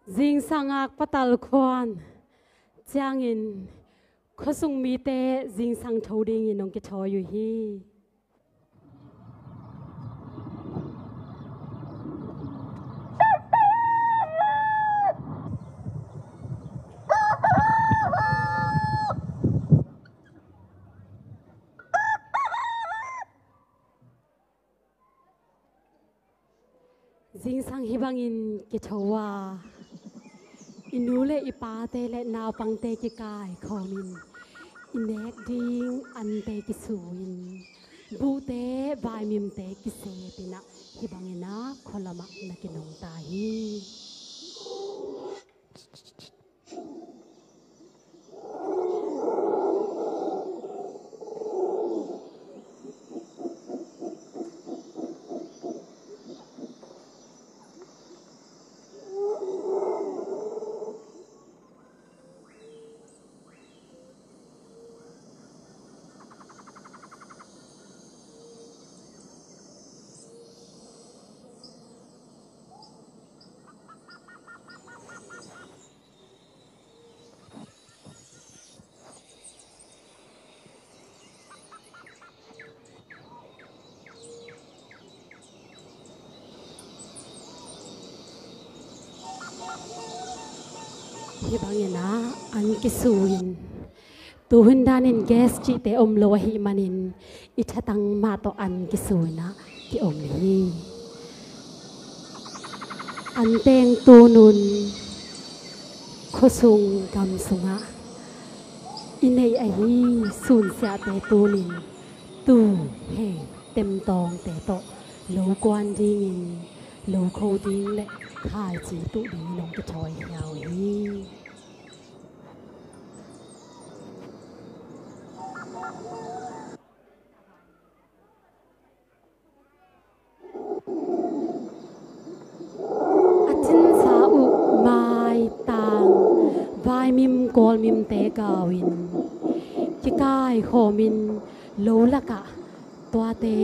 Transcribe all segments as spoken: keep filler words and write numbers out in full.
Zingsang ak patal khuan ciangin khuasung mite zingsang tho dingin hong kithawi uh hi. Zingsang hih bangin kitho a, i nu le i pate le naupangte kikaikhawmin i nek ding ante kisu-in, buhte vaimimte kisepin ah hih bangin ah khua lamah na kinungta hi. Hih bangin ah an kisu-in, tuhun danin gas cihte om lo ahih manin i thatang mah tawh an kisu-in ah kiom hi. Anteng tunun khuasung gam sungah i neih ahi sunsiahte tunin tu hei temtawngte tawh lo kuan dingin, lo kho ding le khaici tuh dingin hong kithawi hi. A cinsa uh maitang vaimim kawlmimte gau-in kikaikhawmin lo lakah tuate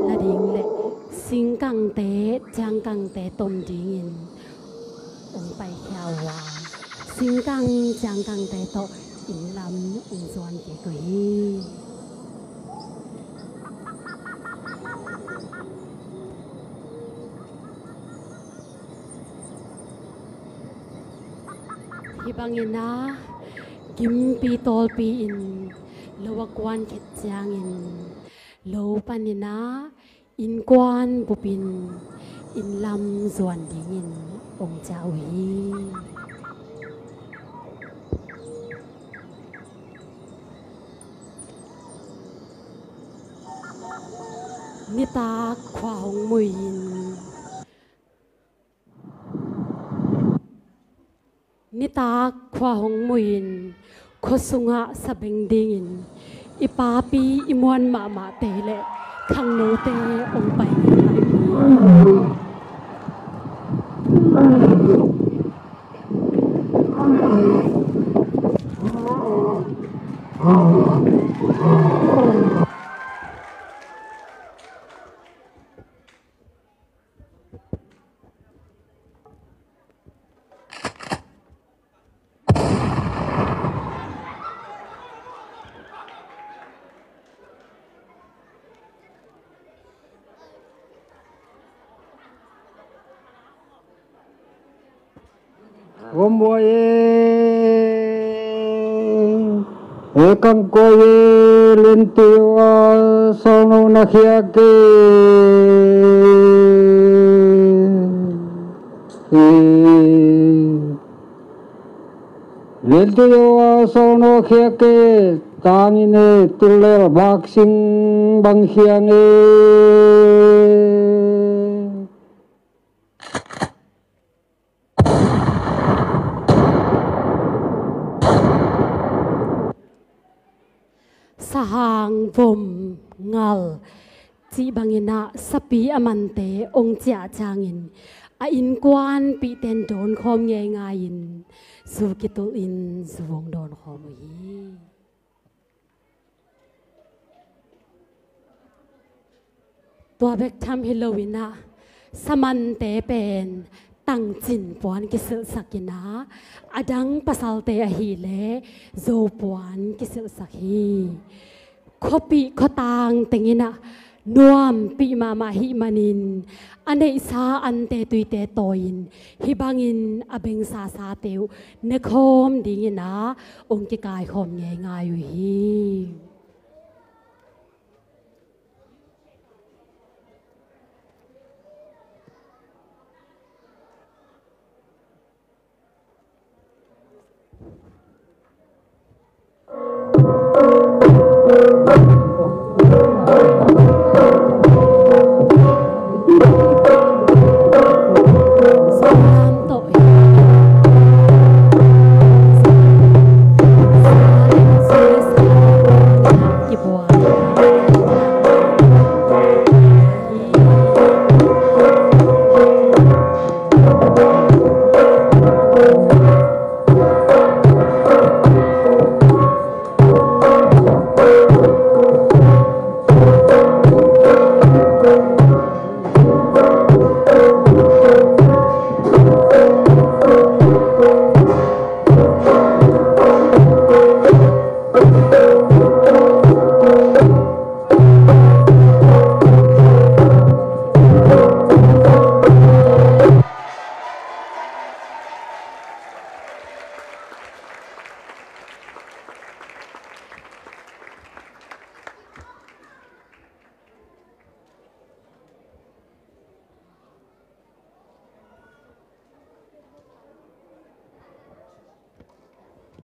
la ding le singkangte ciangkangte tom dingin hong paikhia uh a, singkang ciangkangte tawh inn lam hong zuan kik uh hi. Hih bangin ah gimpi tawlpi-in lo a kuan khit ciangin lo panin ah innkuan bupin inn lam zuan dingin hong ciah uh hi. Nitak khua hong mui-in, nitak khua hong mui-in khua sungah sabeng dingin i papi i muan mahmahte le khangnote hong pai hi. Gombuai e, e kangkuai e, lenti ua sawlno na khiak e. Lenti ua sawlno khiak e, tangin e, tullel baksing bang khiang e. Sahang vom ngal cih bangin ah sapi a mante hong ciah ciangin a innkuanpihte in dawnkhawm ngeingai-in zu kitulhin zu hong dawnkhawm uh hi. Tua bek tham hi loin ah samante pen tangcin puan kisilhsak in ah, a dang pasalte ahih leh zo puan kisilhsak hi. Khuapih khuatang teng in ah nuampih mahmah ahih manin a neihsa ante tuite tawi-in hih bangin a bengsa sate uh nekhawm dingin ah hong kikaikhawm ngeingai uh hi.